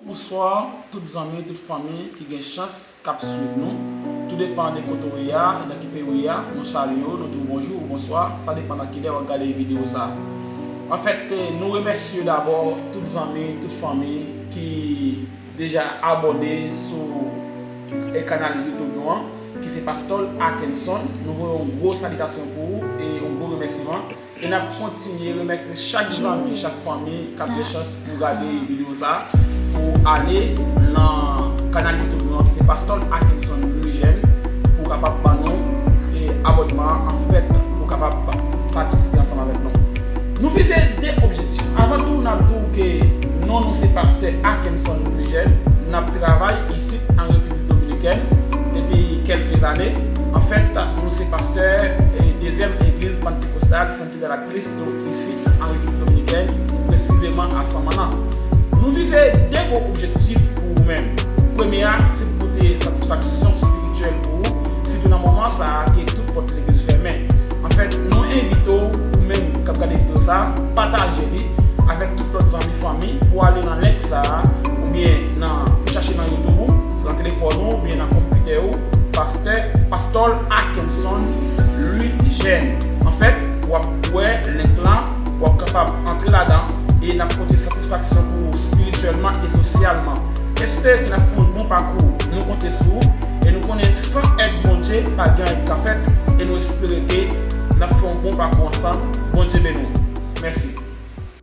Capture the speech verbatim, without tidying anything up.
Bonswa, tout zanmi, tout fanmi ki gen chans k ap swiv nou. Tou depan de kote w ye a e nan ki peyi w ye a, nou salye w, nou di w bonjou ou bonswa. Sa depan nan ki lè w ap gade videyo sa a. Anfèt, nou remèsye dabò tout zanmi, tout fanmi ki deja abòne sou, e, kanal YouTube nou an, ki se Pastòl Akenson. Nou voye yon gwo salitasyon pou ou e yon gwo remèsiman. E n ap kontinye remèsye chak zanmi, chak fanmi k ap gen chans pou gade videyo sa a, pou ale nan kanal YouTube nou an, ki se Pastòl Akenson Louis Jeune, pou w kapab ban nou, e, abònman an, anfèt, pou w kapab patisipe ansanm avèk nou. Nou vize de objektif. Avan tou, n ap di w ke non nou se Pastè Akenson Louis Jeune, n ap travay isit an Repiblik Dominikèn depi kèlke zane. Anfèt, nou se pastè, e, dezyèm egliz pantekostal Santiago de Cristo isit an Repiblik Dominikèn, presizeman a Samaná. Nou vize de gwo objektif pou ou menm. Premye a, se pou pote satisfaksyon espirityèl pou ou, sitou nan moman sa a ke tout pòt legliz fèmen. Anfèt, nou envite w, ou menm k ap gade videyo sa a, pataje li avèk tout lòt zanmi, fanmi, pou ale nan link sa a, oubyen nan, pou chache nan YouTube ou, nan telefòn ou, oubyen nan konpitè ou, Pastè, Pastòl Akenson Louis Jeune. Anfèt, w ap wè link lan, w ap kapab antre ladan, e n ap pote satisfaksyon pou ou espirityèlman e sosyalman. Espere ke n ap fè yon bon pakou. Nou konte sou ou, e nou konnen san èd Bondye, pa gen anyen k ka fèt, e nou espere ke n ap fè yon bon pakou ansanm. Bondye beni w. Mèsi.